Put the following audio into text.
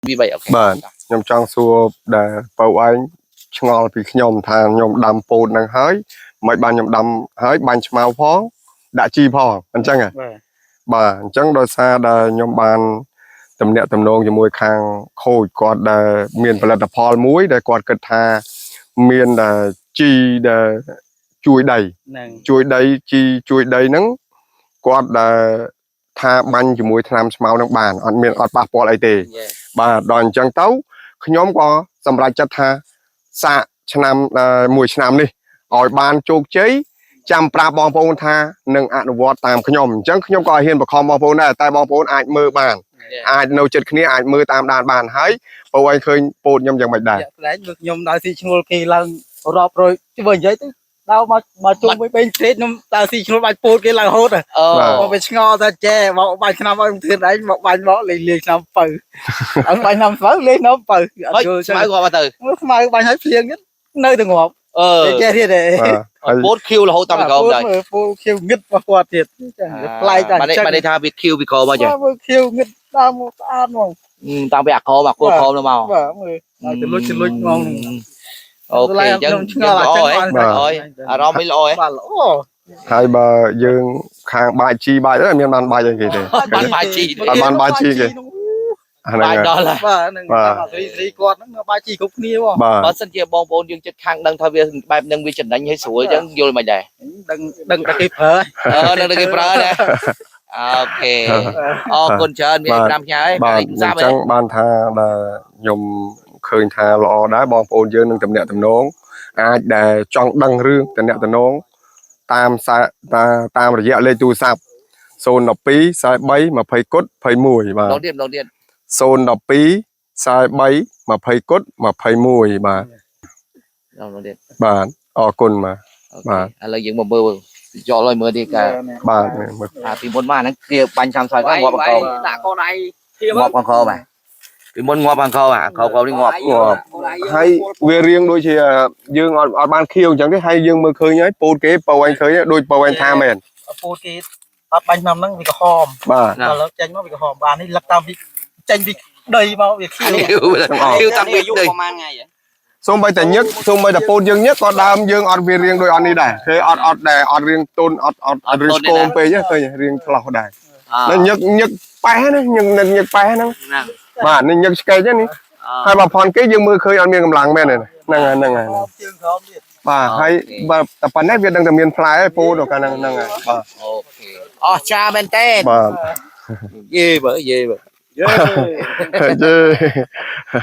2 3 OK។ បាទខ្ញុំចង់សួរដែលបើឯងឆ្ងល់ពីខ្ញុំថាខ្ញុំដាំពោតហ្នឹងហើយមិនបានខ្ញុំដាំហើយបាញ់ឆ្មៅផងដាក់ជីផងអញ្ចឹងហ៎ បាទ។ បាទអញ្ចឹងដោយសារដែលខ្ញុំបានតំណាក់តំណងជាមួយខាងខូចគាត់ដែលមានផលិតផលមួយដែលគាត់គិតថាមានដែលជីដែលជួយដី ហ្នឹង។ ជួយដីជីជួយដីហ្នឹងគាត់ដែលថាបាញ់ជាមួយថ្នាំស្មៅហ្នឹងបានអត់មានអត់ប៉ះពាល់អីទេ។ បាទដល់អញ្ចឹងទៅខ្ញុំក៏សម្រេចចិត្តថាសាកឆ្នាំមួយឆ្នាំនេះឲ្យបានជោគជ័យចាំប្រាប់បងប្អូនថានឹងអនុវត្តតាមខ្ញុំអញ្ចឹងខ្ញុំក៏ឲ្យហ៊ានបខំបងប្អូនដែរតែបងប្អូនអាចមើលបានអាចនៅចិត្តគ្នាអាចមើលតាមដានបានហើយបងឯងឃើញពោតខ្ញុំយ៉ាងម៉េចដែរ? ជាក់ស្ដែងមើលខ្ញុំដើរស៊ីឈ្នួលគេឡើងរាប់រយបើនិយាយទៅដើរមកមកជុំវិញពេញប្រេតខ្ញុំដើរស៊ីឈ្នួលបាច់ពោតគេឡើងហូត អូ មកវាឆ្ងល់ថាចេះមកបាញ់ឆ្នាំឲ្យធឿនឯងមកបាញ់មកលេងលេងឆ្នាំពៅអត់បាញ់ឆ្នាំពៅលេងឆ្នាំពៅអ ហើយ ត់យល់ ស្មៅងាប់អត់ទៅ? មើលស្មៅបាញ់ឲ្យភ្លៀងទៀតនៅតែងាប់ អឺ ចេះទៀតទេ បាទហើយ ពោតខៀវរហូតតាមពីក្រោមដែរ ពោតខៀវងឹតរបស់គាត់ទៀតចាប្លែកតែ បាទបាទនេះថាវាខៀវពីក្រោមមកចា បាទមើលខៀវងឹតដើមមកស្អាតហ្មង តាំងពីអាក្រោមអាគល់ក្រោមទៅមក បាទមើលដល់ទៅលុចទៅលុចហ្មង OK អញ្ចឹង ខ្ញុំឆ្ងល់អញ្ចឹង ល្អហ៎អារម្មណ៍មិនល្អហ៎? បាទល្អ។ ហើយបើយើងខាងបាចជីបាចអីអត់មានបានបាចអីគេទេ បានបាយជីទេ អត់បានបាយជីគេ អាហ្នឹង បាយ ហើយ។ ដល់ហើយ។ បាទហ្នឹងតាមស្រីស្រីគាត់ហ្នឹងបាយជីគ្រប់គ្នាបង។ បាទ។ បើសិនជាបងប្អូនយើងចិត្តខាងដឹងថាវាបែបហ្នឹងវាចំណេញហើយស្រួលអញ្ចឹងយល់មិនដែរ? ដឹងដឹងតែគេប្រើ។ អឺនឹងគេប្រើណា OK អរគុណច្រើនមាន5ផ្ញើហើយ បាទ លេខទូរស័ព្ទ អញ្ចឹងបានថាដែលខ្ញុំឃើញថាល្អដែរបងប្អូនយើងនឹងតំណាក់តំណងអាចដែលចង់ដឹងរឿងតំណាក់តំណងតាមសារតាមរយៈលេខទូរស័ព្ទ012 43 20គុត21បាទ ម្ដងទៀតម្ដងទៀត 012 43 20គុត21បាទ។ ម្ដងទៀត។ បាទអរគុណបាទ។ បាទ។ ឥឡូវយើងមកមើលយកឲ្យមើលទៀតកា បាទមើល អាពីមុនមកហ្នឹងគេបាញ់ចាំស្អីងាប់អង្គ ដាក់កូនឯង ងាប់អង្គបាទពីមុនងាប់អង្គអាអង្គក្រនេះងាប់ ងាប់ហើយវារៀងដូចជាយើងអត់អត់បានខៀវអញ្ចឹងទេហើយយើងមើលឃើញហើយពោតគេបើឯងឃើញដូចបើឯងថាមែន ពោតគេអត់បាញ់ឆ្នាំហ្នឹងវាក្រហម បាទ ដល់ឡូវចេញមកវាក្រហមបាននេះលឹកតាមពីចេញពីដីមកវាខៀវ ខៀវខៀវតាំងពីដី ប្រហែលថ្ងៃហ៎ សូម្បីតែញឹកសូម្បីតែពោតយើងញឹកក៏ដើមយើងអត់វារៀងដូចអត់នេះដែរគេអត់អត់ដែរអត់រៀងទុនអត់អត់អត់រៀងស្គមពេកទេឃើញរៀងឆ្លោះដែរនៅញឹកញឹកប៉េះណាញឹកញឹកប៉េះហ្នឹង ណា បាទនេះញឹកឆ្កេកនេះហើយបើផនគេយើងមើលឃើញអត់មានកម្លាំងមែនទេហ្នឹងហើយហ្នឹងហើយ ក្រហមជើងក្រហមទៀត បាទហើយបើតែប៉ុណ្ណេះវាដឹងតែមានផ្លែហើយពោតដល់កាលហ្នឹងហ្នឹងហើយបាទ។ OK អស្ចារ្យមែនតើ បាទ។ យេបើយេបើ យេ យេ។